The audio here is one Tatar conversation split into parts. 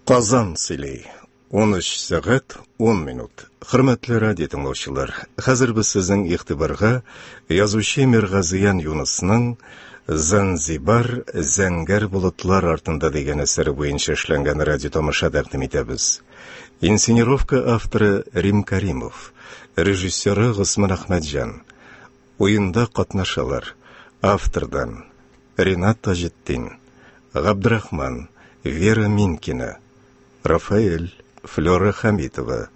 Казан сөйли. 13 сәгать 10 минут. Хөрмәтле радио тыңлаучылар, хәзер без сезнең игътибарга язучы Миргазиян Юнысның Занзибар зәңгәр болытлар артында дигән әсәре буенча эшләнгән радио тамаша тәкъдим итәбез. Инсценировка авторы Рим Каримов, режиссеры Госман Әхмәтҗан. Уенда катнашалар: автордан Ренат Таҗетдин, Габдрахман, Вера Минкина, Рафаэль, Флера Хәмитова,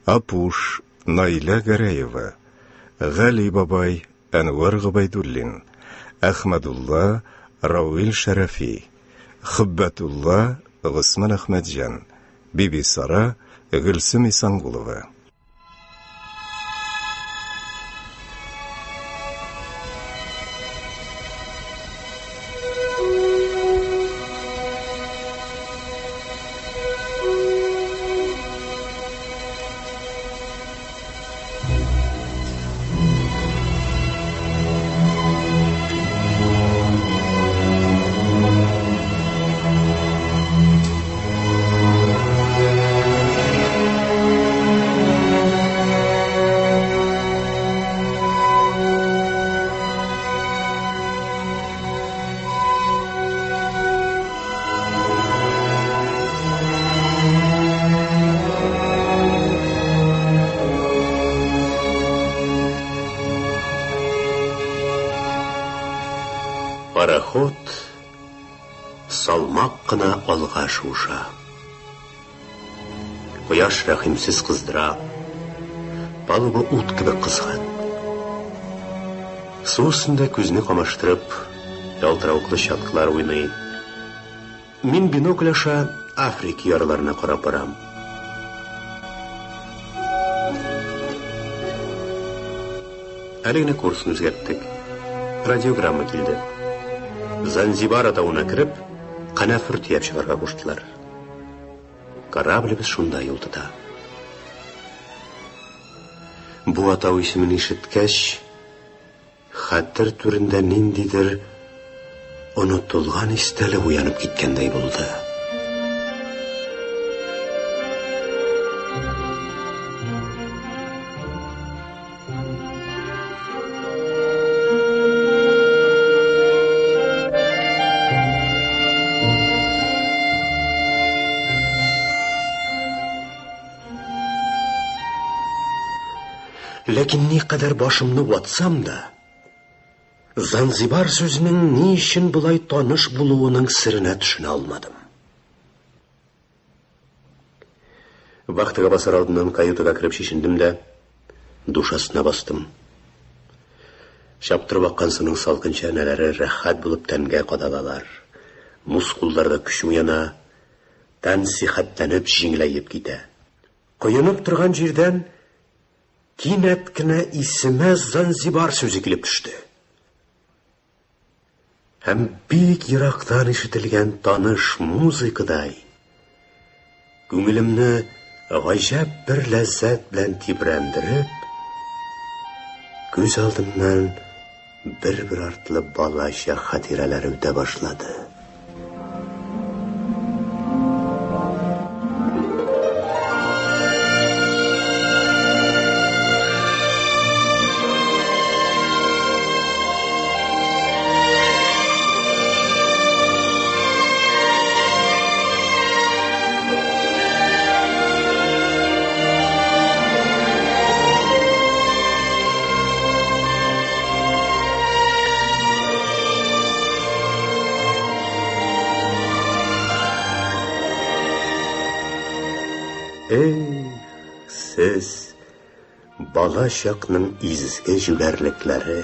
Апуш, Наилә Гәрәева, Гали бабай, Әнвәр Гобәйдуллин, Әхмәдулла, Равил Шәрәфи, Хөббәтулла, Госман Әхмәтҗан, Бибисара, Гөлсем Исангулова. Пароход салмак кына алга шуыша. Кояш рәхимсез кыздыра. Палуба ут кебек кызган. Су өстендә күзне камаштырып, ялтыравыклы чаткылар уйный. Мин бинокль аша Африка ярларына карап барам. Әле генә курсын үзгәрттек. Радиограмма килде. Занзибар атавына кереп, канәфер төяп чыгарга куштылар. Кораблебез шунда юл тота. Бу атау исемен ишеткәч, хәтер түрендә ниндидер онытылган истәлек уянып киткәндәй булды. Ләкин никадәр башымны ватсам да, Занзибар сүзенең ни өчен болай таныш булуының серенә төшенә алмадым. Вахтага басар алдыннан каютага кереп чишендем дә, душ астына бастым. Чаптырып аккан суның салкынча энәләре рәхәт булып тәнгә кадалалар. Мускулларда көч уяна, тән сихәтләнеп җиңеләеп китә. Коенып торган җирдән кинәт кенә исемә Занзибар сүзе килеп төште. Һәм бик ерактан ишетелгән таныш музыкадай күңелемне гаҗәп бер ләззәт белән тибрәндереп, күз алдымнан бер-бер артлы балачак хатирәләре үтә башлады. Эх, сез, бала чакның изге җүләрлекләре!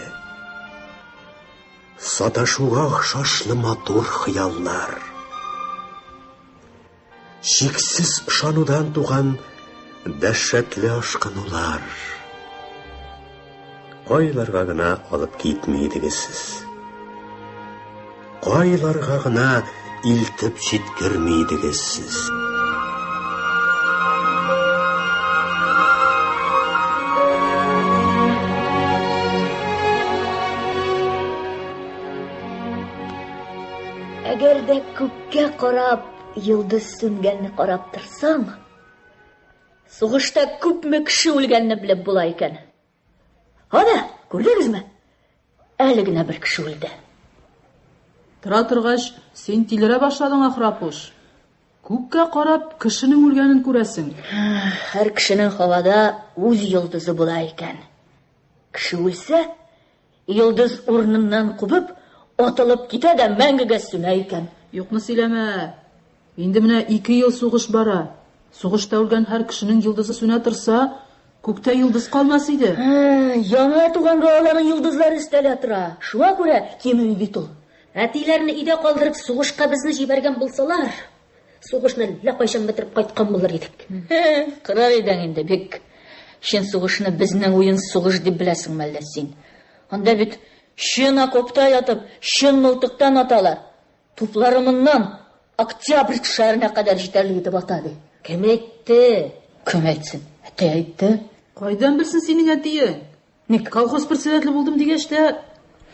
Саташуга охшашлы матур хыяллар! Чиксез ышанудан туган дәһшәтле ашкынулар! Кайларга гына алып китми идегез сез? Кайларга гына илтеп җиткерми идегез сез? Әгәр дә күккә карап, Йолдыз сүнгәнне карап торсаң, сугышта күпме кеше үлгәнне белеп була икән. Ана, күрдегезме? Әле генә бер кеше үлде. Тора торгач, син тилерә башладың, ахры, Апуш. Күккә карап, кешенең үлгәнен күрәсең. Һәр кешенең һавада үз йолдызы була икән. Кеше үлсә, йолдыз урыныннан кубып, атылып китә дә мәңгегә сүнә икән. Юкны сөйләмә. Инде менә ике ел сугыш бара. Сугышта үлгән һәр кешенең йолдызы сүнә торса, күктә йолдыз калмас иде. Яңа туган балаларның йолдызлары өстәлә тора. Шуңа күрә кимеми бит ул. Әтиләрне өйдә калдырып сугышка безне җибәргән булсалар, сугышны әллә кайчан бетереп кайткан булыр идек. Кырар идең инде бик. Чын сугышны безнең уен сугыш дип беләсеңме әллә син? Анда бит чын окопта ятып, чын мылтыктан аталар. Туплары моннан Октябрьск шәһәренә кадәр җитәрлек итеп ата, ди. Кем әйтте? Кем әйтсен? Әти әйтте. Кайдан белсен синең әтиең? Ник? Колхоз председателе булдым дигәч тә,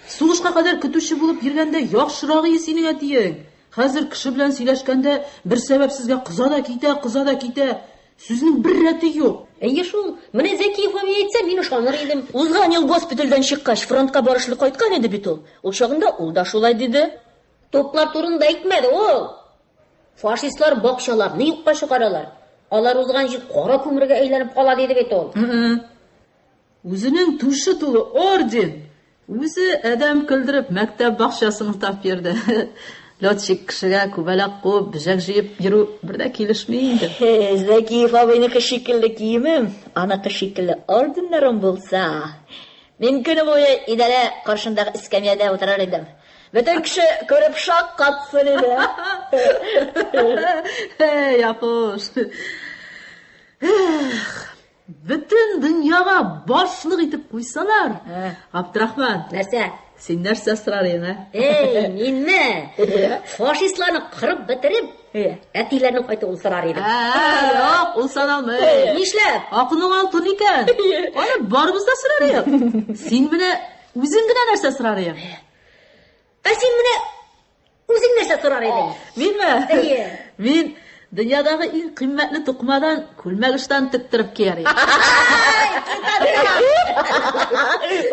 сугышка кадәр көтүче булып йөргәндә яхшырак ие синең әтиең. Хәзер кеше белән сөйләшкәндә бер сәбәпсезгә кыза да китә, кыза да китә. Сүзнең бер рәте юк. Әйе шул. Менә Зәкиев абый әйтсә, мин ышаныр идем. Узган ел госпитальдән чыккач, фронтка барышлы кайткан иде бит ул. Ул чагында ул да шулай диде. Туплар турында әйтмәде ул. Фашистлар бакчаларны юкка чыгаралар. Алар узган җир кара күмергә әйләнеп кала диде бит ул. Үзенең түше тулы орден. Үзе адәм көлдереп мәктәп бакчасын утап йөрде. Летчик кешегә күбәләк куып, бөҗәк җыеп йөрү бер дә килешми инде. Зәкиев абыйныкы шикелле киемем, аныкы шикелле орденнарым булса, мин көне буе идарә каршындагы эскәмиядә утырыр идем. Бөтен кеше күреп шаккатсын иде. Эй, Апуш. Эх, бөтен дөньяга башлык итеп куйсалар, Абдрахман. Нәрсә? Син нәрсә сорар идең, ә? Эй, минме? Фашистларны кырып бетереп, әтиләрнең кайтуын сорар идем. Юк, ул саналмый. Нишләп? Акының алтын икән. Аны барыбыз да сорар идек. Син менә үзең генә нәрсә сорар идең? Ә син менә үзең нәрсә сорар идең? Минме? Әйе. Мин дөньядагы иң кыйммәтле тукымадан күлмәк-ыштан тектереп кияр идем.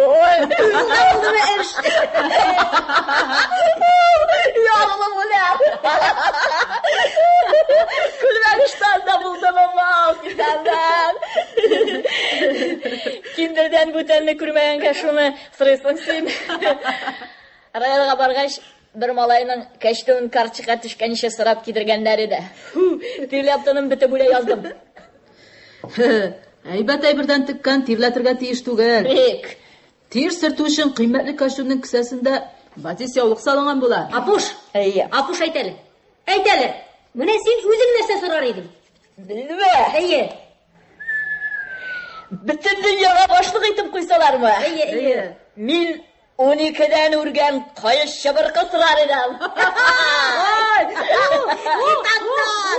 Ой, булдымы эш? Ягылып үлә. Күлмәк-ыштан да булдымы, мау, китәмнән. Киндердән бүтәнне күрмәгәнгә шуны сорыйсың син. Районга баргач, бер малайның кәчтүмен карчыкка төшкәнче сорап кидергәннәр иде. Фу, тирләп тыным бетеп үлә яздым. Әйбәт әйбердән теккән тирләтергә тиеш түгел. Бик. Тир сөртү өчен кыйммәтле костюмның кесәсендә батист яулык салынган була. Апуш, Әйе. Апуш әйт әле. Әйт әле. Менә син үзең нәрсә сорар идең? Белдеме? Әйе. Бөтен дөньяга башлык итеп куйсалармы? Әйе, әйе. Мин уникедән үргән каеш чыбыркы сорар идем.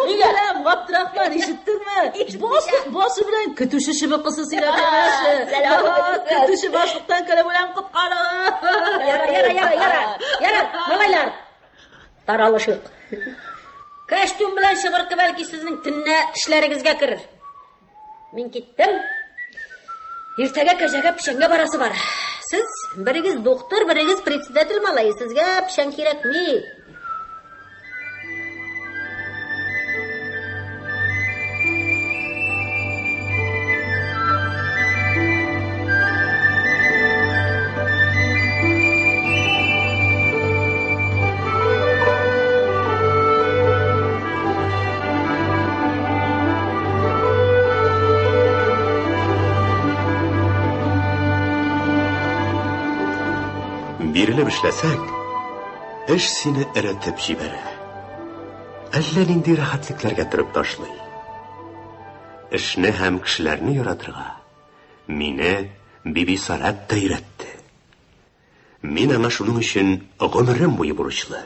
Нигә? Габдрахман, ишеттеңме? Башлык башы белән көтүче чыбыркысы сөйләп йөрмәсе. Көтүче башлыктан кереп үләм коткарыгыз. Яра, яра, яра, яра. Яра, малайлар. Таралышыйк. Костюм белән чыбыркы бәлки сезнең төнлә төшләрегезгә керер. Мин киттем. Иртәгә кәҗәгә печәнгә барасы бар. Сез берегез доктор, берегез председатель малае. Сезгә печән кирәкми. Бирелеп эшләсәң, эш сине эретеп җибәрә. Әллә нинди рәхәтлекләргә төреп ташлый. Эшне һәм кешеләрне яратырга мине Бибисарат та өйрәтте. Мин аңа шуның өчен гомерем буе бурычлы.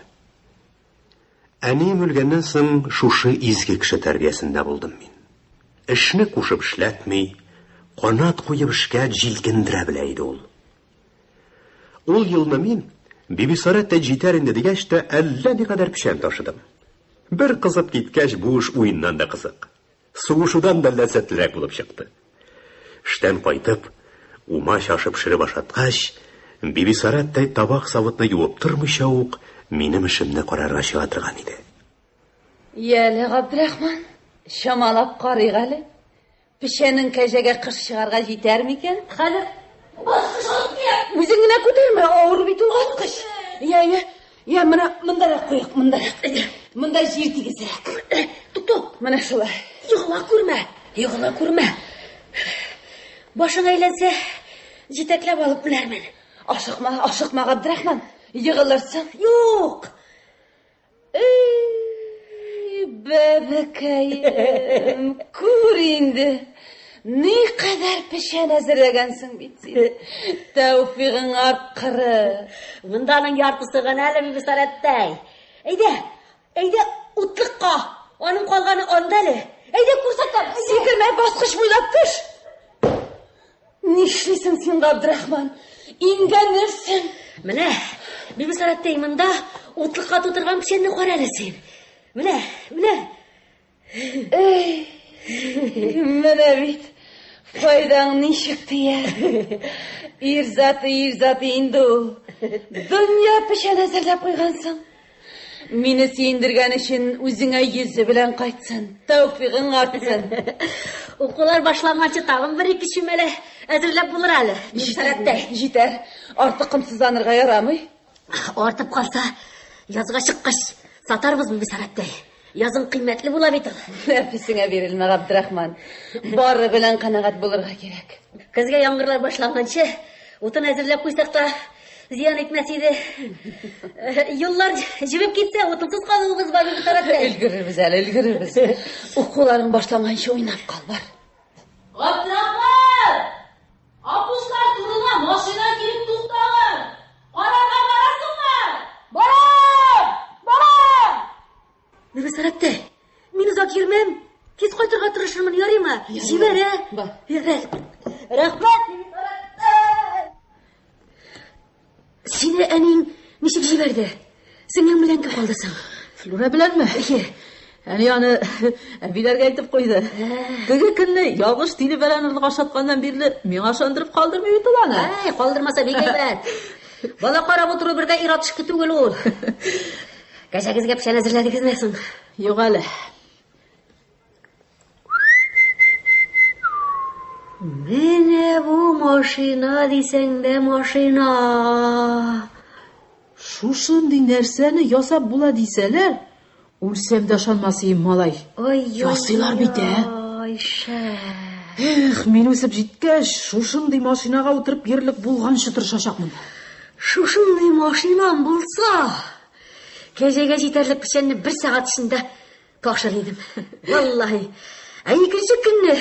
Әнием үлгәннән соң шушы изге кеше тәрбиясендә булдым мин. Эшне кушып эшләтми, канат куеп эшкә җилкендерә белә иде ул. Ул елны мин Бибисара тә җитәр инде дигәч тә әллә никадәр печән ташыдым. Бер кызып киткәч, бу эш уеннан да кызык, сугышудан да ләззәтлерәк булып чыкты. Эштән кайтып, умач ашы пешереп ашаткач, Бибисарәттәй табак-савытны юып тормыйча ук минем эшемне карарга чыга торган иде. Яле, Габдрахман, чамалап карыйк әле. Печәнең кәҗәгә кыш чыгарга җитәр микән? Хәзер баскыч алып киләм. Үзең генә күтәрмә, авыр бит ул аткыч. Я, я, я, менә мондарак куйык, мондарак. Монда җир тигезрәк. Туктат. Менә шулай. Егыла күрмә, егыла күрмә. Башың әйләнсә, җитәкләп алып менәрмен. Ашыкма, ашыкма, Габдрахман. Егылырсың. Юк. Эй, бәбекәем, күр инде. Ни кадәр печән әзерләгәнсең бит син. Тәүфигың арткыры. Монданың яртысы гына әле, Бибисарәттәй. Әйдә, әйдә, утлыкка. Аның калганы анда әле. Әйдә, күрсәтәм. Сикермә, баскыч буйлап төш. Нишлисең син, Габдрахман? Имгәнерсең. Менә, Бибисарәттәй, монда утлыкка тутырган печәнне кара әле син. Менә, менә. Эй, менә бит. Файдаң ничек тия. Ир заты, ир заты инде ул. Дөнья печән әзерләп куйгансың. Мине сөендергән өчен үзеңә йөзе белән кайтсын, тәүфигың артсын. Укулар башланганчы тагын бер-ике чүмәлә әзерләп булыр әле. Бибисарәттәй. Җитәр. Артык комсызланырга ярамый. Артып калса, язга чыккач сатарбыз, Бибисарәттәй. Язың кыйммәтле була бит ул. Нәфисеңә бирелмә, Габдрахман. Бары белән канәгать булырга кирәк. Көзгә яңгырлар башланганчы утын әзерләп куйсак та зыян итмәс иде. Юллар җебеп китсә, утынсыз калуыбыз бар, Бибисарәттәй. Өлгерербез әле, өлгерербез. Укуларың башланганчы уйнап кал, бар. Габдрахман! Апушлар турына машина килеп туктаган. Карарга барасыңмы? Барам! Барам! Бибисарәттәй, мин озак йөрмәм. Тиз кайтырга тырышырмын, ярыймы? Җибәр, ә? Бар. Ярар. Рәхмәт, Бибисарәттәй. Сине әниең ничек җибәрде? Сеңлең белән кем калды соң? Флюра беләнме? Әйе. Әни аны әбиләргә әйтеп куйды. Теге көнне ялгыш тиле бәрән орлык ашатканнан бирле миңа ышандырып калдырмый бит ул аны. Әй, калдырмаса бик әйбәт. Бала карап утыру бер дә ир-ат эше түгел ул. Кәҗәгезгә печән әзерләдегезме соң? Юк әле. Менә бу машина дисәң дә машина. Шушындый нәрсәне ясап була дисәләр, үлсәм дә ышанмас идем, малай. Ой, Ясыйлар бит, ә? Ай, шәп. Эх, мин үсеп җиткәч, шушындый машинага утырып йөрерлек булганчы тырышачакмын. Шушындый машинам булса, кәҗәгә җитәрлек печәнне бер сәгать эчендә ташыр идем. Валлаһи. Ә икенче көнне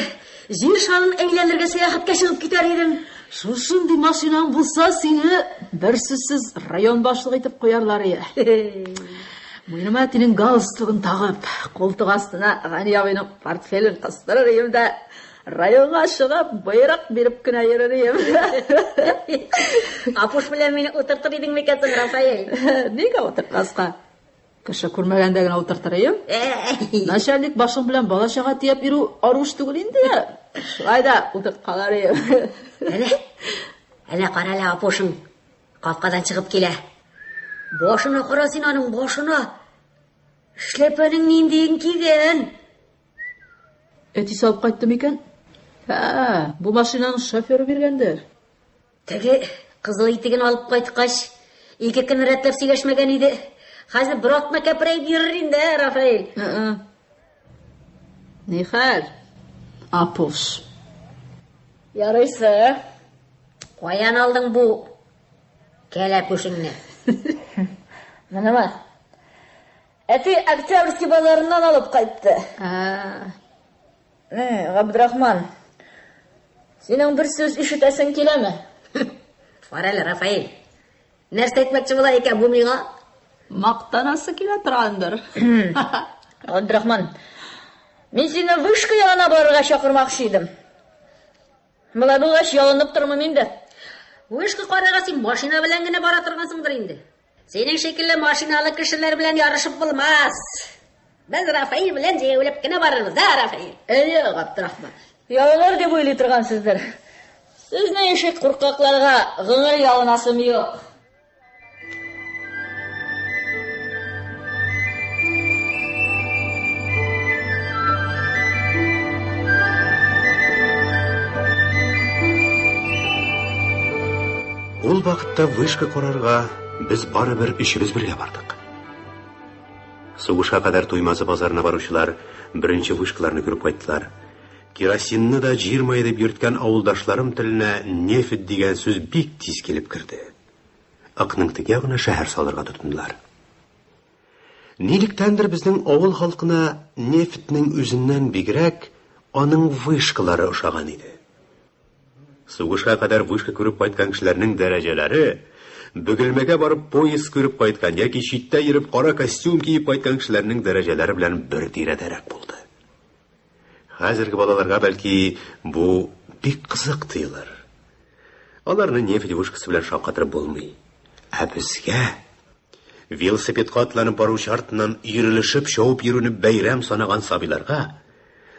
җир шарын әйләнергә сәяхәткә чыгып китәр идем. Шушындый машинаң булса, сине бер сүзсез район башлыгы итеп куярлар ие. Муеныма әтинең галстугын тагып, култык астына Гани абыйның портфелен кыстырыр идем дә, районга чыгып, боерык биреп кенә йөрер идем. Апуш белән мине утыртыр идең микән соң, Рафаэль? Нигә утыртмаска? Кеше күрмәгәндә генә утыртыр идем. Начальник башың белән бала-чага төяп йөрү ару эш түгел инде. Шулай да утырткалар идем. Әнә, әнә кара әле Апушың капкадан чыгып килә. Башына кара син аның, башына. Эшләпәнең ниндиен кигән. Әти салып кайтты микән? Ә, бу машинаның шоферы биргәндер. Теге кызыл итеген алып кайткач, ике көн рәтләп сөйләшмәгән иде. Хәзер бер атна кәперәеп йөрер инде, ә, Рафаэль. Ни хәл? Апуш. Ярыйсы. Каян алдың бу кәләпүшеңне? Менә. Әти Октябрьский базарыннан алып кайтты. Ә, Э, Габдрахман, синең бер сүз ишетәсең киләме? Кара әле, Рафаэль. Нәрсә әйтмәкче була икән бу миңа? Мактанасы килә торгандыр. Габдрахман, мин сине вышка янына барырга чакырмакчы идем. Болай булгач, ялынып тормыйм инде. Вышка карарга син машина белән генә бара торгансыңдыр инде. Синең шикелле машиналы кешеләр белән ярышып булмас. Без Рафаил белән җәяүләп кенә барырбыз, да, Рафаил? Әйе, Габдрахман. Ялыныр дип уйлый торгансыздыр. Сезнең ише куркакларга гомер ялынасым юк. Ул вакытта вышка карарга без барыбер өчебез бергә бардык. Сугышка кадәр Туймазы базарына баручылар беренче вышкаларны күреп кайттылар. Керосинны да җир мае дип йөрткән авылдашларым теленә нефть дигән сүз бик тиз килеп керде. Ыкның теге ягына шәһәр салырга тотындылар. Нилектәндер безнең авыл халкына нефтьнең үзеннән бигрәк аның вышкалары ошаган иде. Сугышка кадәр вышка күреп кайткан кешеләрнең дәрәҗәләре Бөгелмәгә барып поезд күреп кайткан яки читтә йөреп кара костюм киеп кайткан кешеләрнең дәрәҗәләре белән бер тирәдәрәк булды. Хәзерге балаларга бәлки бу бик кызык тоелыр. Аларны нефть вышкасы белән шаккатырып булмый. Ә безгә велосипедка атланып баручы артыннан өерелешеп чабып йөрүне бәйрәм санаган сабыйларга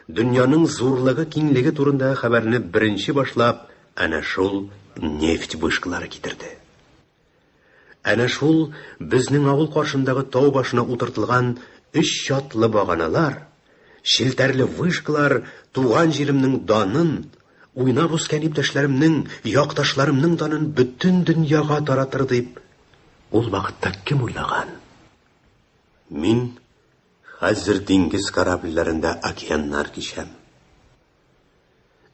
дөньяның зурлыгы, киңлеге турындагы хәбәрне беренче башлап әнә шул нефть вышкалары китерде. Әнә шул безнең авыл каршындагы тау башына утыртылган өч чатлы баганалар, челтәрле вышкалар туган җиремнең данын, уйнап үскән иптәшләремнең, якташларымның данын бөтен дөньяга таратыр дип, ул вакытта кем уйлаган? Мин хәзер диңгез корабльләрендә океаннар кичәм.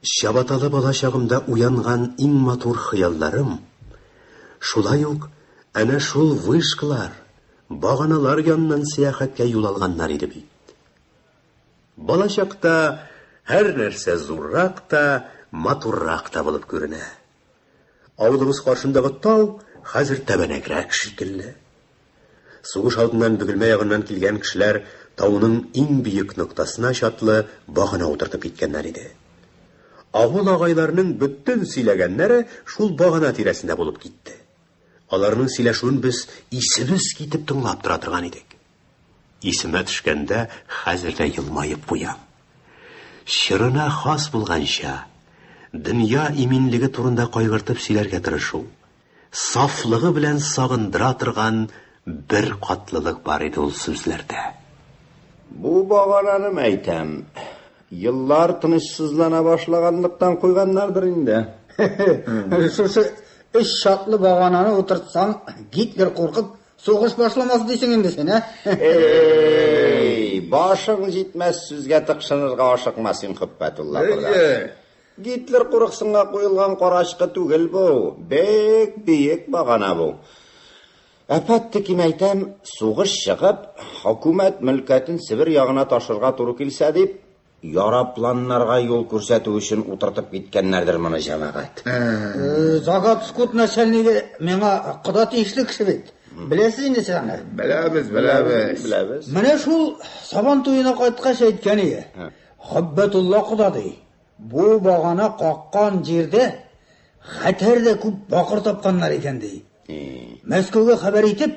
Чабаталы бала чагымда уянган иң матур хыялларым, шулай ук әнә шул вышкалар, баганалар яныннан сәяхәткә юл алганнар иде бит. Балачакта һәр нәрсә зуррак та, матуррак та булып күренә. Авылыбыз каршындагы тау хәзер тәбәнәгрәк шикелле. Сугыш алдыннан Бөгелмә ягыннан килгән кешеләр тауның иң биек ноктасына чатлы багана утыртып киткәннәр иде. Авыл агайларының бөтен сөйләгәннәре шул багана тирәсендә булып китте. Аларның сөйләшүен без исебез китеп тыңлап тора торган идек. Исемә төшкәндә хәзер дә елмаеп куям. Чорына хас булганча, дөнья иминлеге турында кайгыртып сөйләргә тырышу, сафлыгы белән сагындыра торган бер катлылык бар иде ул сүзләрдә. Бу багананы әйтәм, еллар тынычсызлана башлаганлыктан куйганнардыр инде. Шушы өч чатлы багананы утыртсаң, Гитлер куркып, сугыш башламас дисең инде син, ә? Эй, башың җитмәс сүзгә тыкшынырга ашыкма син, Хөббәтулла кордаш. Гитлер курыксынга куелган карачкы түгел бу, бик биек багана бу. Әпәт-таки әйтәм, сугыш чыгып, хөкүмәт мөлкәтен Себер ягына ташырга туры килсә дип, ярапланнарга юл күрсәтү өчен утыртып киткәннәрдер моны җәмәгать. Загадскут начальнигы миңа кода тиешле кеше бит. Беләсез инде сез аны. Беләбез, беләбез. Беләбез. Менә шул Сабан туена кайткач әйткән иде. Хаббатулла кода ди. Бу багана каккан җирдә хәтәр дә күп бакыр тапканнар икән ди. Мәскәүгә хәбәр итеп,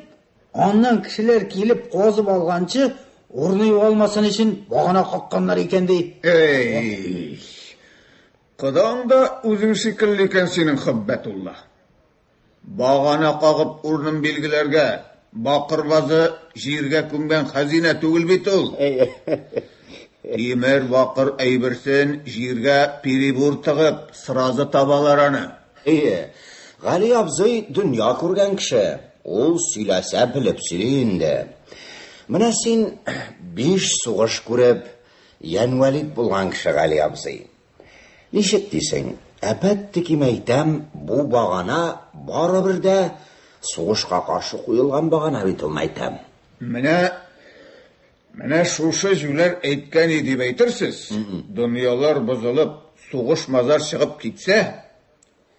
аннан кешеләр килеп казып алганчы, урыны югалмасын өчен багана какканнар икән ди. Эй, кодаң да үзең шикелле икән синең, Хаббатулла. Багана кагып урынын билгеләргә, бакыр базы җиргә күмгән хәзинә түгел бит ул. Тимер бакыр әйберсен җиргә перебор тыгып, сразу табалар аны. Әйе, Гали абзый дөнья күргән кеше. Ул сөйләсә белеп сөйли инде. Менә син биш сугыш күреп, янвәлит булган кеше, Гали абзый. Ничек дисең? Әпәт-таки әйтәм, бу багана барыбер дә сугышка каршы куелган багана бит ул, әйтәм. Менә менә шушы җүләр әйткән иде дип әйтерсез. Дөньялар бозылып, сугыш мазар чыгып китсә,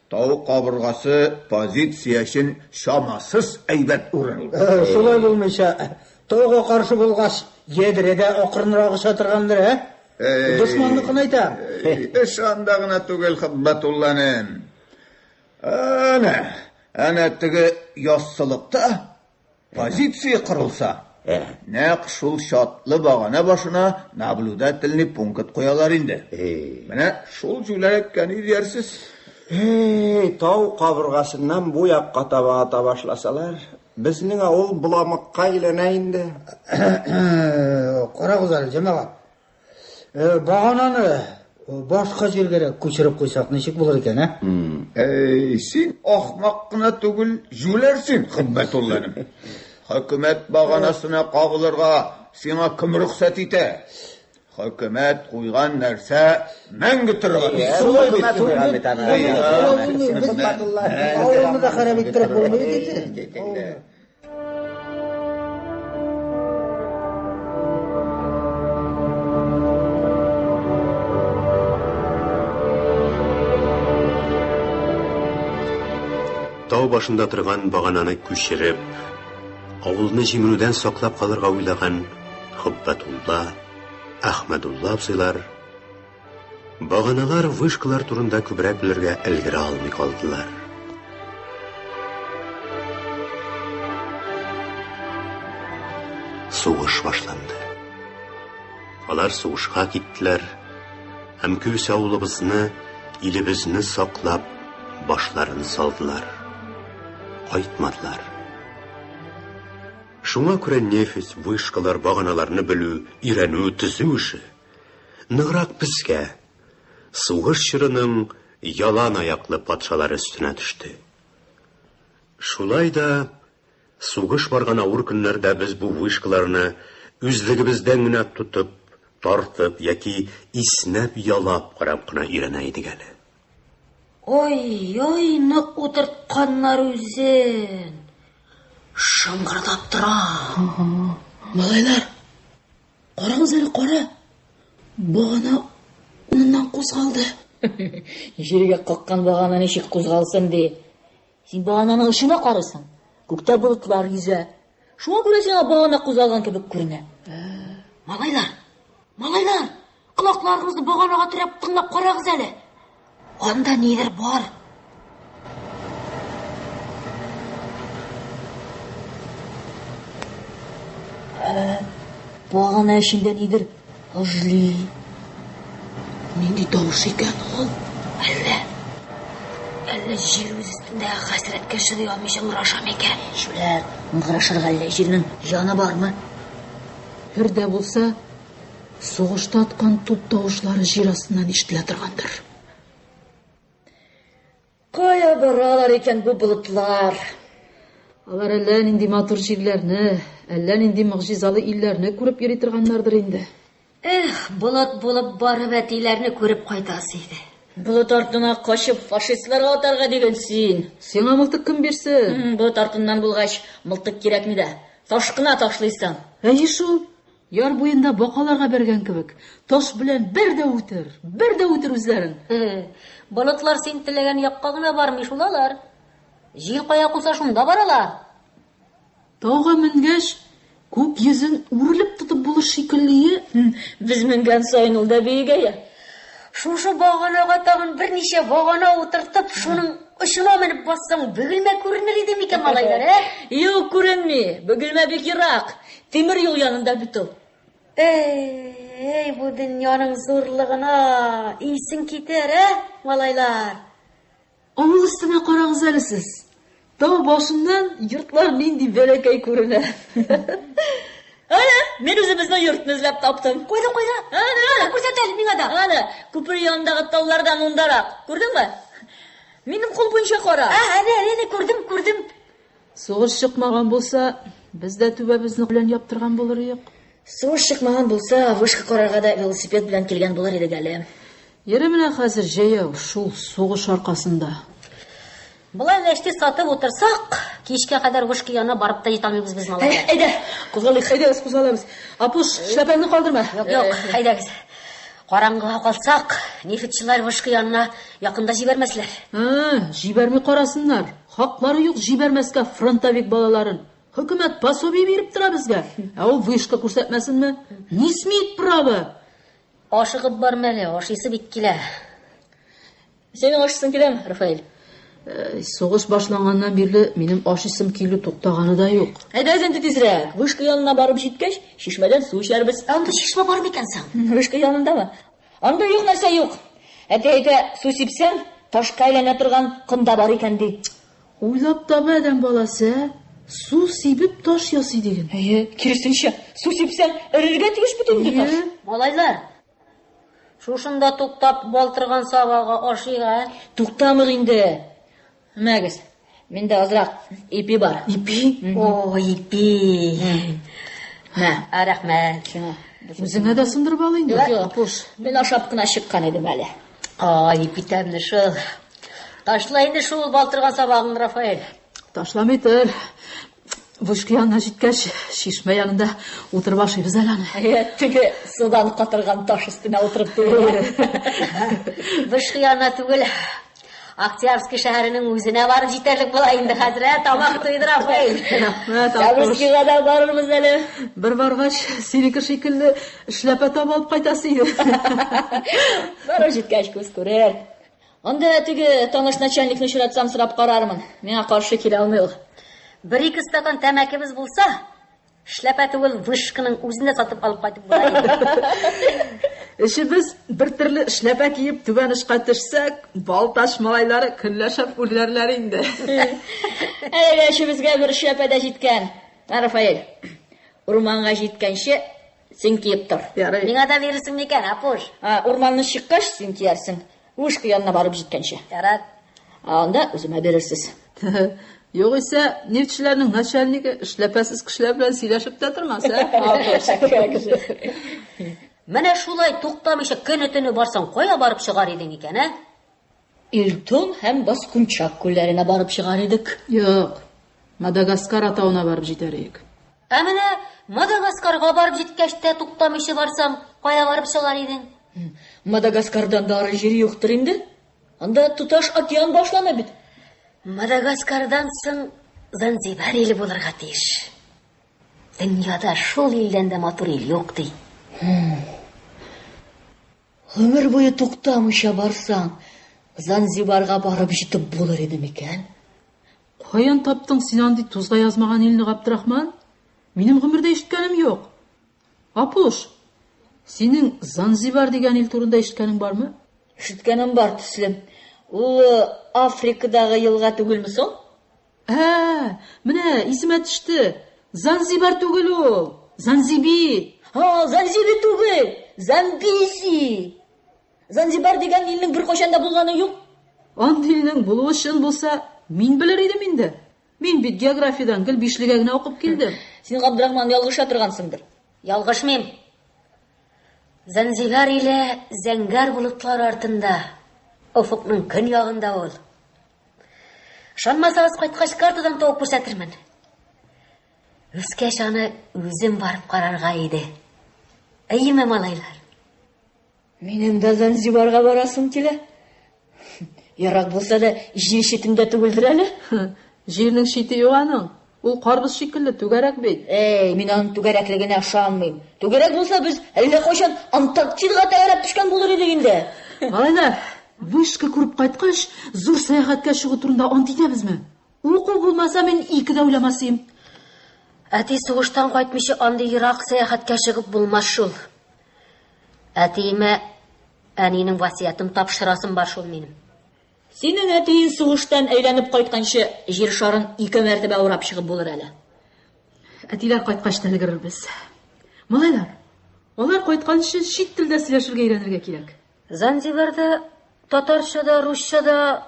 тау кабыргасы позиция өчен чамасыз әйбәт урын. Шулай булмыйча, тауга каршы булгач, ядрә дә акрынрак оча торгандыр, ә? Дошманныкын әйтәм. Эш анда гына түгел, Хаббатулланым. Әнә, әнә теге яссылыкта позиция корылса. Нәкъ шул чатлы багана башына наблюдательный пункт куялар инде. Менә шул җүләр әйткән иде диярсез. Эй, тау кабыргасыннан бу якка таба ата башласалар, безнең авыл боламыкка әйләнә инде. Карагыз әле, җәмәгать. Багананы башка җиргәрәк күчереп куйсак, ничек булыр икән, ә? Әй, син ахмак кына түгел, җүләр син, Хөббәтулла энем. Хөкүмәт баганасына кагылырга сиңа кем рөхсәт итә? Хөкүмәт куйган нәрсә мәңге торырга тиеш. Шулай бит аны. Авылны да харап иттереп булмый бит инде. Тау башында торган багананы күчереп, авылны җимерүдән саклап калырга уйлаган Хөббәтулла, Әхмәдулла абзыйлар баганалар, вышкалар турында күбрәк белергә өлгерә алмый калдылар. Сугыш башланды. Алар сугышка киттеләр һәм күбесе авылыбызны, илебезне саклап, башларын салдылар. Кайтмадылар. Шуңа күрә нефть, вышкалар, баганаларны белү, өйрәнү, төзү эше ныграк безгә, сугыш чорының ялан аяклы патшалары өстенә төште. Шулай да сугыш барган авыр көннәрдә без бу вышкаларны үзлегебездән генә тотып, тартып яки иснәп, ялап карап кына өйрәнә идек әле. Ой-ой, нык утыртканнар үзен. Шыңгырдап тора. Малайлар, карагыз әле, кара. Багана урыныннан кузгалды. Җиргә каккан багана ничек кузгалсын ди. Син багананың очына карыйсың. Күктә болытлар йөзә. Шуңа күрә сиңа багана кузгалган кебек күренә. Малайлар, малайлар, колакларыгызны баганага терәп тыңлап карагыз әле. Анда нидер бар. Багана эчендә нидер гыжлый. Нинди тавыш икән ул? Әллә, әллә җир үз өстендә хәсрәткә чыдый алмыйча ыңгыраша микән? Җүләр, ыңгырашырга әллә җирнең җаны бармы? Бер дә булса, сугышта аткан туп тавышлары җир астыннан ишетелә торгандыр. Кая баралар икән бу болытлар? Алар әллә нинди матур җирләрне, әллә нинди могҗизалы илләрне күреп йөри торганнардыр инде. Эх, болыт булып барып әтиләрне күреп кайтасы иде. Болыт артына качып фашистларга атарга диген син. Сиңа мылтык кем бирсен? Болыт артыннан булгач, мылтык кирәкми дә. Таш кына ташлыйсың. Әйе шул. Яр буенда бакаларга бәргән кебек, таш белән бер дә үтер, бер дә үтер үзләрен. Болытлар син теләгән якка гына бармый шул алар. Җил кая куса шунда баралар. Тауга менгәч, күк йөзен үрелеп тотып булыр шикелле. Без менгән саен ул да биегәя. Шушы баганага тагын берничә багана утыртып, шуның очына менеп бассаң, Бөгелмә күренер иде микән, малайлар, ә? Юк, күренми. Бөгелмә бик ерак. Тимер юл янында бит ул. Эй, бу дөньяның зурлыгына исең китәр, ә, малайлар? Авыл өстенә карагыз әле сез. Тау башыннан йортлар нинди бәләкәй күренә. Әнә, мин үзебезнең йортны эзләп таптым. Кайда, кайда? Әнә, әнә, күрсәт әле миңа да. Әнә, күпер янындагы таллардан ундарак. Күрдеңме? Минем кул буенча кара. Ә, әнә, әнә, күрдем, күрдем. Сугыш чыкмаган булса, без дә түбәбезне белән яптырган булыр идек. Сугыш чыкмаган булса, вышка карарга да велосипед белән килгән булыр идек әле. Йөри менә хәзер җәяү шул сугыш аркасында. Болай ләшти сатып утырсак, кичкә кадәр вышка янына барып та җитә алмыйбыз без, малайлар. Әйдә, кузгалыйк. Әйдәгез, кузгалабыз. Апуш, эшләпәңне калдырма. Юк, юк, әйдәгез. Караңгыга калсак, нефтьчеләр вышка янына якын да җибәрмәсләр. Ә, җибәрми карасыннар. Хаклары юк җибәрмәскә фронтовик балаларын. Хөкүмәт пособие биреп тора безгә. Ә ул вышка күрсәтмәсенме? Не смеет право. Ашыгып барма әле, ашыйсы бик килә. Синең ашыйсың киләме, Рафаэль? Э, сугыш башланганнан бирле минем ашыйсым килү туктаганы да юк. Әйдәгез инде тизрәк. Вышка янына барып җиткәч, чишмәдән су эчәрбез. Анда чишмә бар микән соң? Вышка янындамы? Анда юк нәрсә юк. Әти әйтә, су сипсәң, ташка әйләнә торган ком да бар икән ди. Уйлап таба адәм баласы, ә? Су сибеп таш ясый диген. Әйе, киресенчә, су сипсәң, эрергә тиеш бит инде таш. Малайлар, шушында туктап балтырган сабагы ашыйк, ә? Туктамыйк инде. Мәгез, миндә азрак ипи бар. Ипи? О, ипи. Мә. Ә, рәхмәт. Үзеңә дә сындырып ал инде. Юк, юк. Мин ашап кына чыккан идем әле. Ай, ипи тәмле шул. Ташла инде шул балтырган сабагыңны, Рафаэль. Ташламый тор. Вышка янына җиткәч, чишмә янында утырып ашыйбыз әле аны. Әйе, теге судан катырган таш өстенә утырып түгел. Вышка янына түгел, Октябрьский шәһәренең үзенә барып җитәрлек була инде хәзер, ә? Тамак туйды, Рафаэль. Рәхмәт, Апуш. Октябрьскийга да барырбыз әле. Бер баргач, синеке шикелле эшләпә табып алып кайтасы иде. Барып җиткәч күз күрер. Анда теге таныш начальникны очратсам сорап карармын. Миңа каршы килә алмый ул. Бер-ике стакан тәмәкебез булса, эшләпә түгел, вышканың үзен дә сатып алып кайтып була инде. Өчебез бер төрле эшләпә киеп түбән очка төшсәк, Балтач малайлары көнләшеп үләрләр инде. Әлегә өчебезгә бер эшләпә дә җиткән. Ә, Рафаэль, урманга җиткәнче син киеп тор. Ярый. Миңа да бирерсең микән, Апуш? Ә, урманны чыккач син киярсең. Вышка янына барып җиткәнче. Ярар. Ә анда үземә бирерсез. Югыйсә, нефтьчеләрнең начальнигы эшләпәсез кешеләр белән сөйләшеп тә тормас, ә? Апуш. Менә шулай туктамыйча көне-төне барсаң, кая барып чыгар идең икән, ә? Илтон һәм Баскунчак күлләренә барып чыгар идек. Юк, Мадагаскар атавына барып җитәр идек. Ә менә Мадагаскарга барып җиткәч тә туктамыйча барсаң, кая барып чыгар идең? Мадагаскардан да ары җир юктыр инде. Анда тоташ океан башлана бит. Мадагаскардан соң Занзибар иле булырга тиеш. Дөньяда шул илдән дә матур ил юк ди. Гомер буе туктамыйча барсаң, Занзибарга барып җитеп булыр иде микән? Каян таптың син андый тузга язмаган илне, Габдрахман? Минем гомердә ишеткәнем юк. Апуш, синең Занзибар дигән ил турында ишеткәнең бармы? Ишеткәнем бар төсле. Ул Африкадагы елга түгелме соң? Ә, менә исемә төште. Занзибар түгел ул. Занзиби. Һа, Занзиби түгел, Замбези. Занзибар дигән илнең беркайчан да булганы юк. Андый илнең булуы чын булса, мин белер идем инде. Мин бит географиядән гел бишлегә генә укып килдем. Син, Габдрахман, ялгыша торгансыңдыр. Ялгышмыйм. Занзибар иле зәңгәр болытлар артында, офыкның көньягында ул. Ышанмасагыз, кайткач картадан табып күрсәтермен. Үскәч аны үзем барып карарга иде. Әйеме, малайлар? Минем дә Занзибарга барасым килә. Ерак булса да, җир читендә түгелдер әле. Җирнең чите юк аның. Ул карбыз шикелле түгәрәк бит. Әй, мин аның түгәрәклегенә ышанмыйм. Түгәрәк булса, без әллә кайчан Антарктидага тәгәрәп төшкән булыр идек инде. Малайлар, вышка күреп кайткач, зур сәяхәткә чыгу турында ант итәбезме? Уку булмаса, мин ике дә уйламас идем. Әти сугыштан кайтмыйча андый ерак сәяхәткә чыгып булмас шул. Әтиемә әнинең васыятен тапшырасым бар шул минем. Синең әтиең сугыштан әйләнеп кайтканчы җир шарын ике мәртәбә урап чыгып булыр әле. Әтиләр кайткач та өлгерербез. Малайлар, алар кайтканчы чит телдә сөйләшергә өйрәнергә кирәк. Занзибарда татарча да, русча да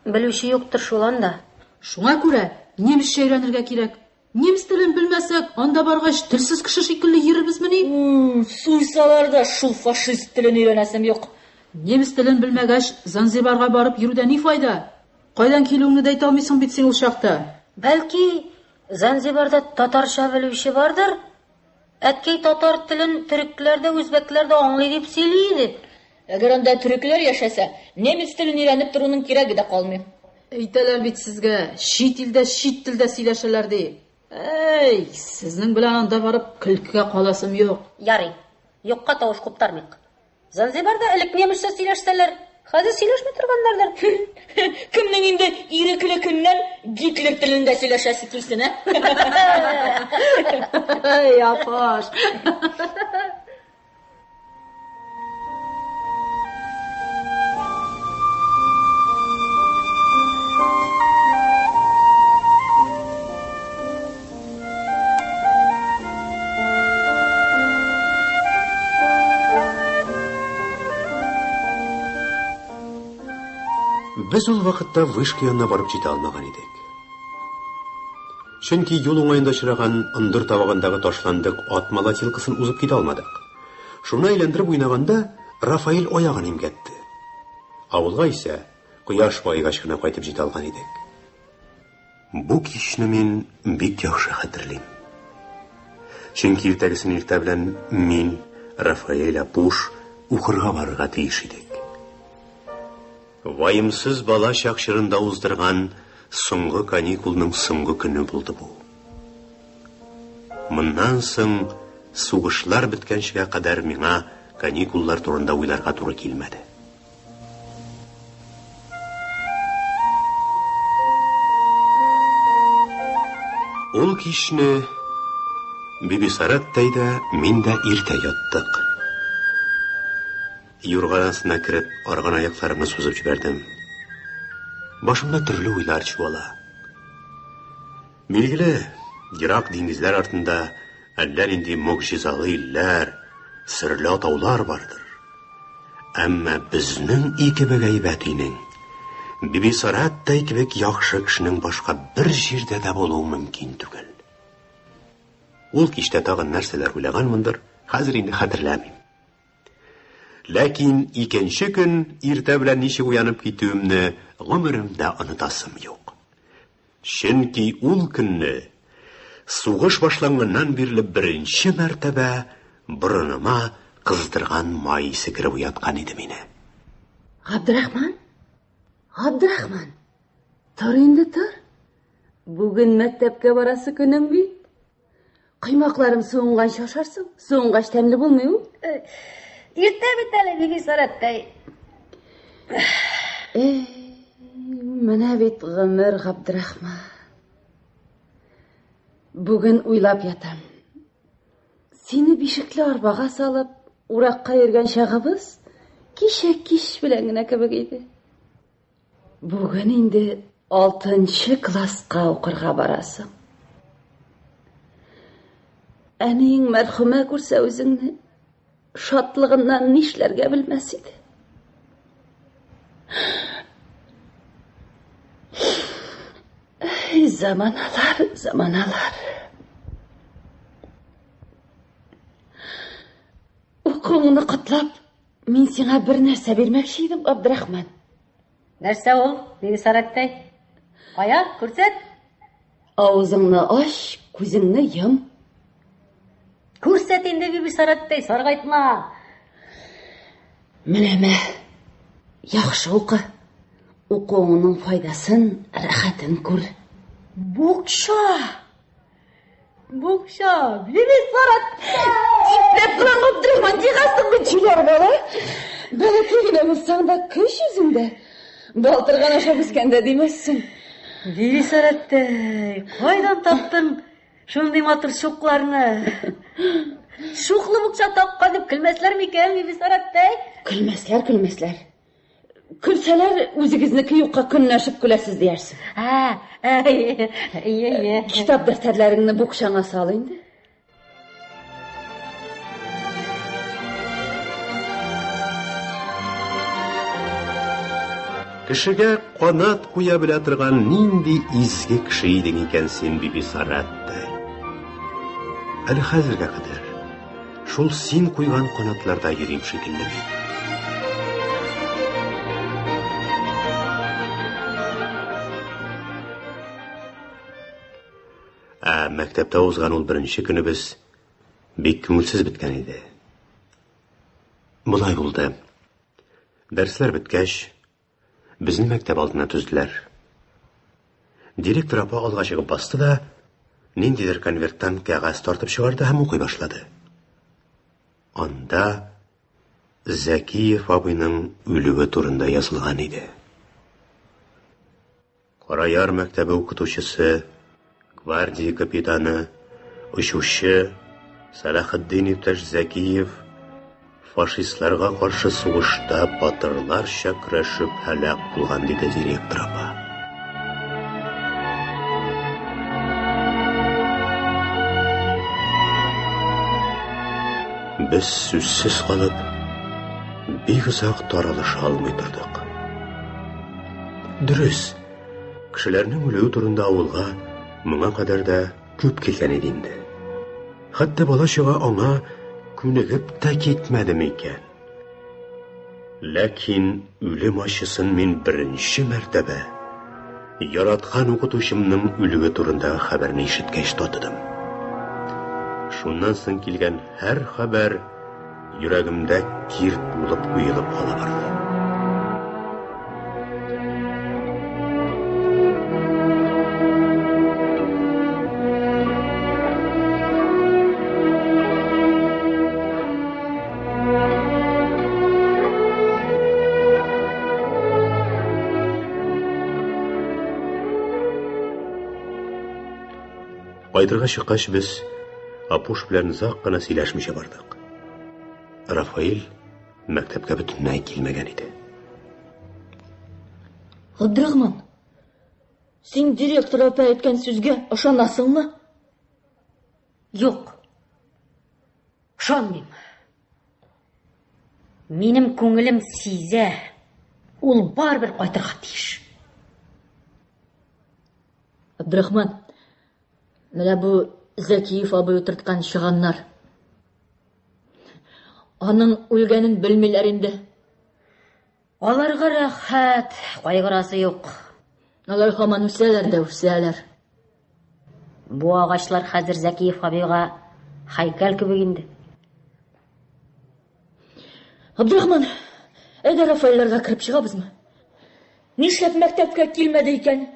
белүче юктыр шул анда. Шуңа күрә немецчә өйрәнергә кирәк. Немец телен белмәсәк, анда баргач телсез кеше шикелле йөрербезмени? Суйсалар да шул фашист телен өйрәнәсем юк. Немец телен белмәгәч, Занзибарга барып йөрүдә ни файда? Кайдан килүеңне дә әйтә алмыйсың бит син ул чакта. Бәлки, Занзибарда татарча белүче бардыр? Әткәй татар телен төрекләр дә, үзбәкләр дә аңлый дип сөйли иде. Әгәр анда төрекләр яшәсә, немец телен өйрәнеп торуның кирәге дә калмый. Әйтәләр бит сезгә, чит илдә чит телдә сөйләшәләр ди. Әй, сезнең белән анда барып көлкегә каласым юк. Ярый, юкка тавыш куптармыйк. Занзибарда элек немецчә сөйләшсәләр, Хәзер сөйләшми торганнардыр. Кемнең инде ирекле көннән Гитлер телендә сөйләшәсе килсен, ә? Эй, апаш. Без ул вакытта вышка янына барып җитә алмаган идек. Чөнки юл уңаенда очраган ындыр табагындагы ташландык ат молотилкасын узып китә алмадык. Шуны әйләндереп уйнаганда Рафаэль аягын имгәтте. Авылга исә кояш баегач кына кайтып җитә алган идек. Бу кичне мин бик яхшы хәтерлим. Чөнки иртәгесен иртә белән мин, Рафаэль, Апуш укырга барырга тиеш идек. Ваемсыз бала чак чорында уздырган соңгы каникулның соңгы көне булды бу. Моннан соң сугышлар беткәнчегә кадәр миңа каникуллар турында уйларга туры килмәде. Ул кичне Бибисараттәй дә, мин дә иртә яттык. Юрган астына кереп, арган аякларымны сузып җибәрдем. Башымда төрле уйлар чуала. Билгеле, ерак диңгезләр артында әллә нинди могҗизалы илләр, серле атаулар бардыр. Әмма безнең өй кебек әйбәт өйнең, Бибисараттәй кебек яхшы кешенең башка бер җирдә дә булуы мөмкин түгел. Ул кичтә тагын нәрсәләр уйлаганмындыр, хәзер инде хәтерләмим. Ләкин икенче көн иртә белән ничек уянып китүемне гомеремдә онытасым юк. Чөнки ул көнне сугыш башланганнан бирле беренче мәртәбә борыныма кыздырган май исе кереп уяткан иде мине. Габдрахман? Габдрахман! Тор инде, тор. Бүген мәктәпкә барасы көнең бит. Коймакларым суынганчы ашарсың. Суынгач тәмле булмый ул. Э, иртә бит әле, Бибисараттәй. Эй, менә бит гомер, Габдрахман. Бүген уйлап ятам. Сине бишекле арбага салып, уракка йөргән чагыбыз кичә кич белән генә кебек иде. Бүген инде алтынчы класска укырга барасың. Әниең мәрхүмә күрсә үзеңне, шатлыгыннан нишләргә белмәс иде. Әй, заманалар, заманалар. Укуыңны котлап, Мин сиңа бер нәрсә бирмәкче идем, Абдрахман. Нәрсә ул, Бибисараттәй? Кая, күрсәт. Авызыңны ач, күзеңне йом. Күрсәт инде, Бибисараттәй, саргайтма. Менә мә. Яхшы укы. Укуыңның файдасын, рәхәтен күр. Букча! Букча, Бибисараттәй! Ипләп кылан, Габдрахман, егасың бит җүләр бала. Бәләкәй генә булсаң да көч үзеңдә. Балтырган ашап үскәндә димәссең. Бибисараттәй, кайдан таптың шундый матур чукларны? Чуклы букча тапкан дип көлмәсләр микән, Бибисараттәй? Көлмәсләр, көлмәсләр. Көлсәләр, үзегезнеке юкка көнләшеп көләсез диярсең. Ә, әйе, әйе. Китап дәфтәрләреңне букчаңа сал инде. Кешегә канат куя белә торган нинди изге кеше идең икән син, Бибисараттәй. Әле хәзергә кадәр Шул син куйган канатларда йөрим шикелле мин. Ә мәктәптә узган ул беренче көнебез бик күңелсез беткән иде. Болай булды. Дәресләр беткәч, Безне мәктәп алдына төзделәр. Директор апа алга чыгып басты да, ниндидер конверттан кәгазь тартып чыгарды һәм укый башлады. Анда Зәкиев абыйның үлүе турында язылган иде. Караяр мәктәбе укытучысы, гвардия капитаны, очучы Сәлахетдин иптәш Зәкиев фашистларга каршы сугышта батырларча көрәшеп һәлак булган, диде директор апа. Без сүзсез калып, бик озак таралыша алмый тордык. Дөрес, кешеләрнең үлүе турында авылга моңа кадәр дә күп килгән иде инде. Хәтта бала-чага аңа күнегеп тә китмәде микән? Ләкин үлем ачысын мин беренче мәртәбә яраткан укытучымның үлүе турындагы хәбәрне ишеткәч татыдым. Шуннан соң килгән һәр хәбәр йөрәгемдә кирт булып уелып кала барды. Кайтырга чыккач без Апуш белән озак кына сөйләшмичә бардык. Рафаэль мәктәпкә бөтенләй килмәгән иде. Габдрахман, син директор апа әйткән сүзгә ышанасыңмы? Юк. Ышанмыйм. Минем күңелем сизә, ул барыбер кайтырга тиеш. Абдрахман, менә бу Зәкиев абый утырткан чыганнар. Аның үлгәнен белмиләр инде. Аларга рәхәт, кайгырасы юк. Алар һаман үсәләр дә үсәләр. Бу агачлар хәзер Зәкиев абыйга һәйкәл кебек инде. Абдрахман, әйдә Рафаэльләргә кереп чыгабызмы? Нишләп мәктәпкә килмәде икән?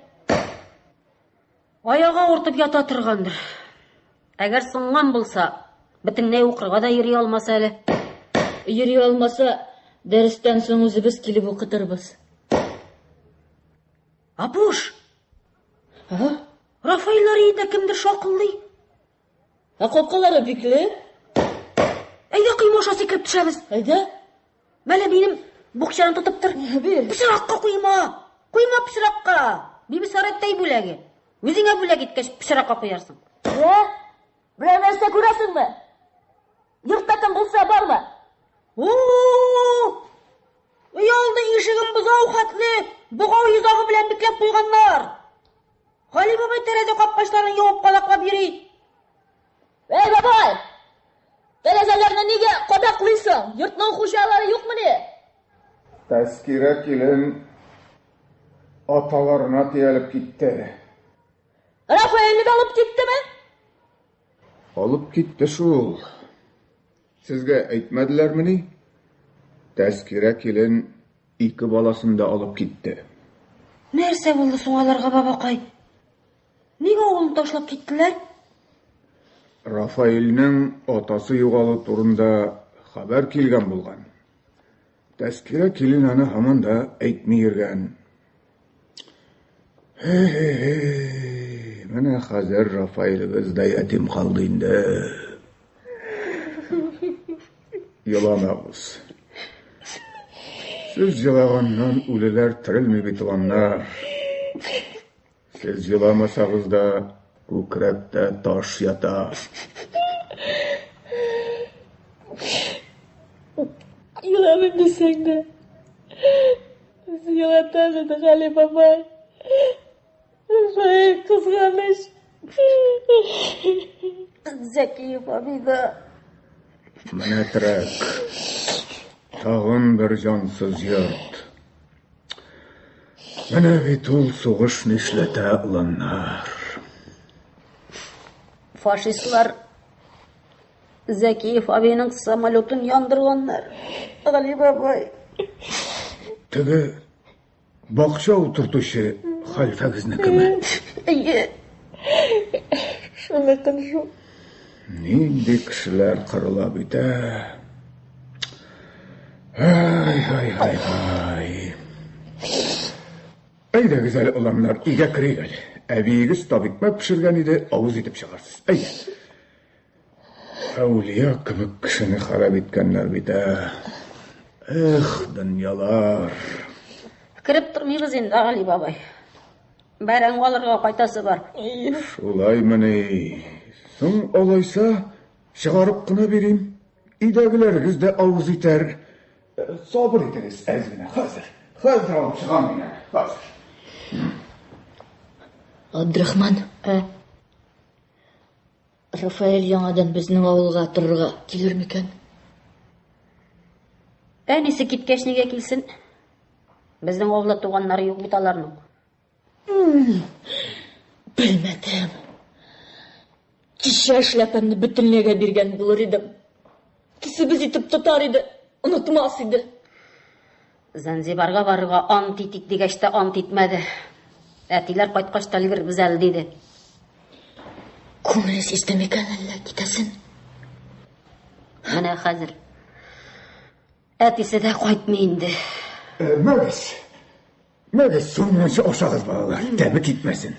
Аягы авыртып ята торгандыр. Әгәр сынган булса, бөтенләй укырга да йөри алмас әле. Йөри алмаса, дәрестән соң үзебез килеп укытырбыз. Апуш! А? Рафаэльләр өендә кемдер шакылдый. Ә капкалары бикле. Әйдә койма аша сикереп төшәбез. Әйдә. Мәле минем букчаны тотып тор. Бир. Пычракка куйма. Куйма пычракка. Бибисараттәй бүләге. Үзеңә бүләк иткәч, пычракка куярсың. Ә? Берәр нәрсә күрәсеңме? Йортта кем булса бармы? О! Өйалды ишеген бозау хәтле богау йозагы белән бикләп куйганнар. Гали бабай тәрәзә капкачларын ябып кадаклап йөри. Эй, бабай! Тәрәзәләрне нигә кадаклыйсың? Йортның хуҗалары юкмыни? Тәскирә килен аталарына төялеп китте. Рафаэльне дә алып киттеме? Алып китте шул. Сезгә әйтмәделәрмени? Тәскирә килен ике баласын да алып китте. Нәрсә булды соң аларга, бабакай? Нигә авылны ташлап киттеләр? Рафаэльнең атасы югалу турында хәбәр килгән булган. Тәскирә килен аны һаман да әйтми йөргән. Һе-һе-һе, менә хәзер Рафаэлебез дә ятим калды инде. Еламагыз. Сез елаганнан үлеләр терелми бит, туганнар. Сез еламасагыз да, күкрәктә таш ята. Еламыйм дисәң дә, үзе елата диде Гали бабай. Рафаэль кызганыч. Зәкиев абый да. Менә терәк. Тагын бер җансыз йорт. Менә бит ул сугыш нишләтә, оланнар. Фашистлар Зәкиев абыйның самолетын яндырганнар. Гали бабай. Теге бакча утыртучы хәлфәгезнекеме? Әйе. Шуныкын шул. Нинди кешеләр кырыла бит, ә? Ай, ай, ай, ай. Әйдәгез әле, оланнар, өйгә керик әле. Әбиегез табикмәк пешергән иде, авыз итеп чыгарсыз. Әйдә. Әүлия кебек кешене харап иткәннәр бит, ә. Эх, дөньялар. Кереп тормыйбыз инде, Гали бабай. Бәрәңге алырга кайтасы бар. Шулаймыни? Соң алайса, чыгарып кына бирим. Өйдәгеләрегез дә авыз итәр. Сабыр итегез әз генә, хәзер. Хәзер алып чыгам мин әле, хәзер. Абдрахман. Ә? Рафаэль яңадан безнең авылга торырга килер микән? Әнисе киткәч нигә килсен? Безнең авылда туганнары юк бит аларның. Белмәдем. Кичә эшләпәмне бөтенләйгә биргән булыр идем. Төсебез итеп тотар иде, онытмас иде. Занзибарга барырга ант итик дигәч тә ант итмәде. Әтиләр кайткач та өлгербез әле диде. Күңеле сизде микән әллә китәсен? Менә хәзер әтисе дә кайтмый инде. Мәгез, Мәгез, суынганчы ашагыз, балалар, тәме китмәсен.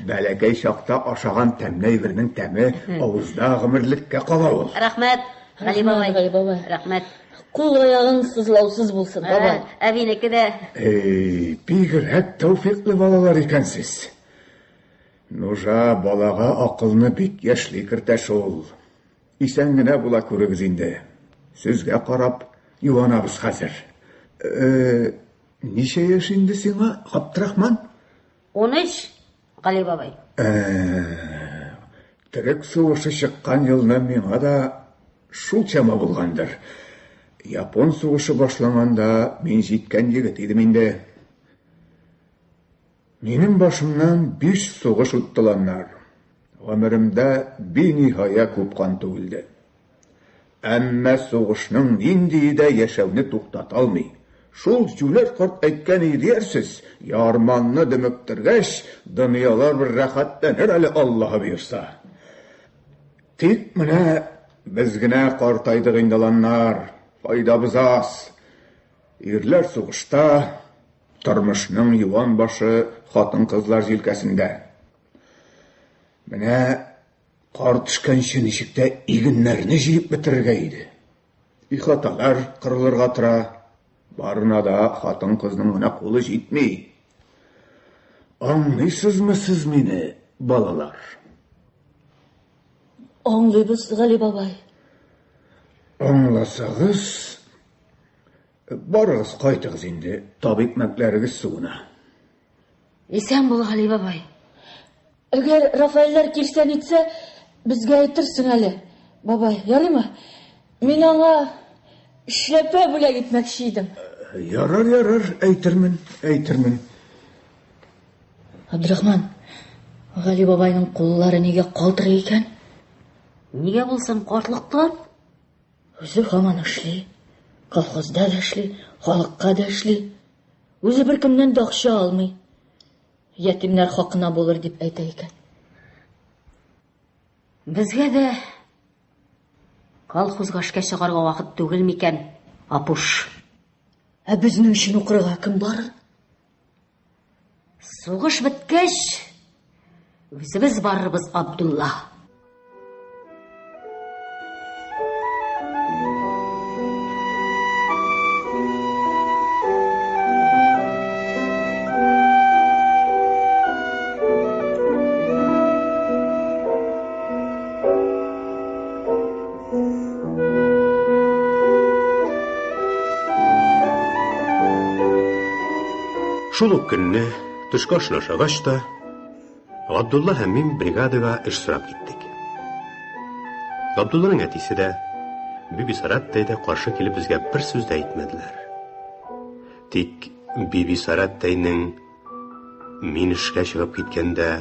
Бәләкәй чакта ашаган тәмле әйбернең тәме авызда гомерлеккә кала ул. Рәхмәт, Гали бабай. Гали бабай. Рәхмәт. Кул аягың сызлаусыз булсын, бабай. Әбинеке дә. Эй, бигрәк тәүфикле балалар икәнсез. Нужа балага акылны бик яшьли кертә шул. Исән генә була күрегез инде. Сезгә карап юанабыз хәзер. Э, ничә яшь инде сиңа, Габдрахман? 13, Гали бабай. Э, Төрек сугышы чыккан елны миңа да шул чама булгандыр. Япон сугышы башланганда мин җиткән егет идем инде. Минем башымнан биш сугыш үтте, Гомеремдә биниһая күп кан түгелде. Әмма сугышның ниндие дә яшәүне туктата алмый. Шул җүләр карт әйткән иде диярсез, ярманны дөмектергәч, дөньялар бер рәхәтләнер әле, Аллаһы боерса. Тик менә без генә картайдык инде, оланнар, файдабыз аз. Ирләр сугышта, тормышның юан башы хатын-кызлар җилкәсендә. Менә кар төшкәнче ничек тә игеннәрне җыеп бетерергә иде. Ихаталар кырылырга тора. Барына да хатын-кызның гына кулы җитми. Аңлыйсызмы сез мине, балалар? Аңлыйбыз, Гали бабай. Аңласагыз, барыгыз кайтыгыз инде, табиб мәкләрегез суына. Исән бул, Гали бабай. Әгәр Рафаэльләр килсә нитсә, безгә әйтерсең әле, бабай, ярыймы? Мин аңа эшләпә бүләк итмәкче идем. Ярар, ярар, әйтермен, әйтермен. Абдрахман, Гали бабайның куллары нигә калтырый икән? Нигә булсын, картлыктан? Үзе һаман эшли. Колхозда да эшли, халыкка да эшли. Үзе беркемнән дә акча алмый. Ятимнәр хакына булыр дип әйтә икән. Безгә дә колхозга эшкә чыгарга вакыт түгел микән, Апуш? Ә безнең өчен укырга кем барыр? Сугыш беткәч, үзебез барырбыз, Абдулла. Шул ук көнне төшке ашны ашагач та, Габдулла һәм мин бригадага эш сорап киттек. Габдулланың әтисе дә, Бибисараттәй дә каршы килеп безгә бер сүз дә әйтмәделәр. Тик Бибисараттәйнең мин эшкә чыгып киткәндә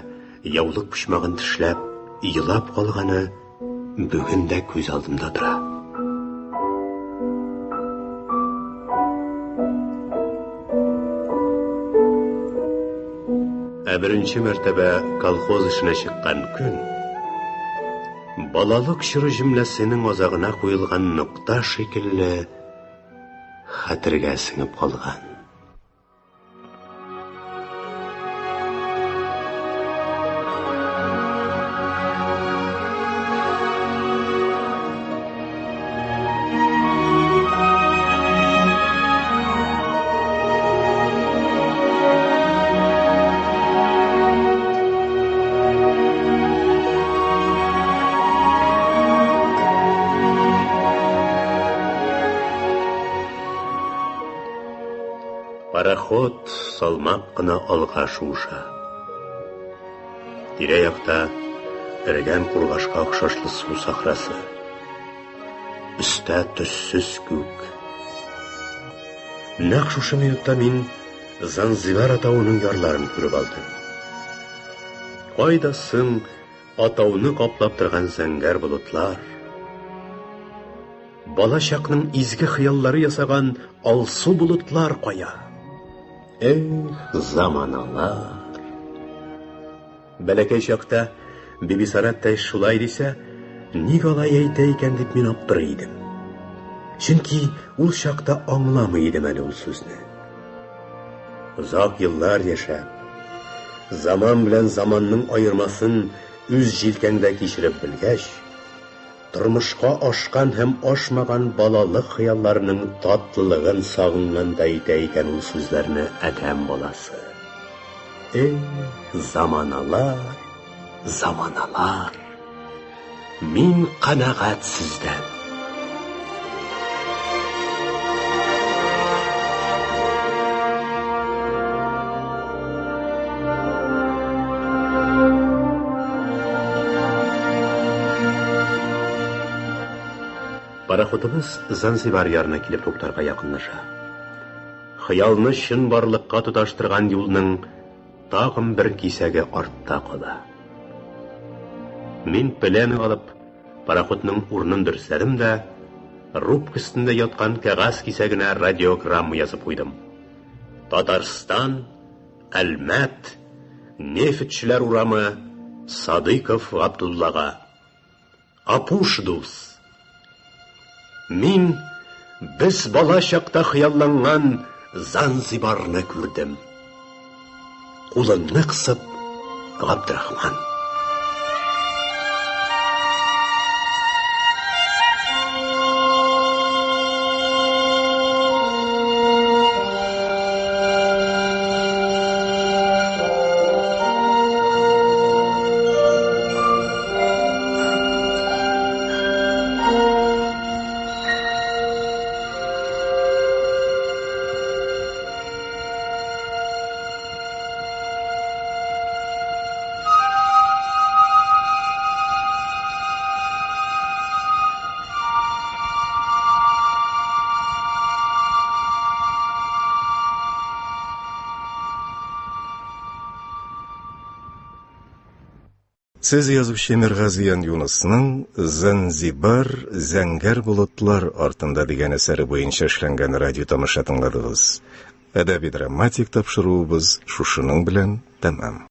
яулык почмагын тешләп, елап калганы бүген дә күз алдымда тора. Ә беренче мәртәбә колхоз эшенә чыккан көн балалык чоры җөмләсенең азагына куелган нокта шикелле хәтергә сеңеп калган. Пароход салмак кына алга шуыша. Тирә-якта эрегән кургашка охшашлы су сахрасы. Өстә төссез күк. Нәкъ шушы минутта мин Занзибар атавының ярларын күреп алдым. Кайда соң атауны каплап торган зәңгәр болытлар? Бала чакның изге хыяллары ясаган алсу болытлар кая? Эх, заманалар! Бәләкәй чакта Бибисараттәй шулай дисә, ник алай әйтә икән дип мин аптырый идем. Чөнки ул чакта аңламый идем әле ул сүзне. Озак еллар яшәп, заман белән заманның аермасын үз җилкәңдә кичереп белгәч, Тормышка ашкан һәм ашмаган балалык хыялларының татлылыгын сагынгандай итә икән ул сүзләрне адәм баласы. Эх, заманалар, заманалар! Мин канәгать сездән. Пароходыбыз Занзибар ярына килеп туктарга якынлаша. Хыялны чынбарлыкка тоташтырган юлның тагын бер кисәге артта кала. Мин плену алып, пароходның урынын дөресләдем дә, рубка өстендә яткан кәгазь кисәгенә радиограмма язып куйдым. Татарстан, Әлмәт, Нефтьчеләр урамы, Садыйков Габдуллага. Апуш дус! Мин без бала чакта хыялланган Занзибарны күрдем. Кулыңны кысып, Габдрахман. Сез язучы Миргазиян Юнысның Занзибар зәңгәр болытлар артында дигән әсәре буенча эшләнгән радио тамаша тыңладыгыз. Әдәби драматик тапшыруыбыз шушының белән тәмам.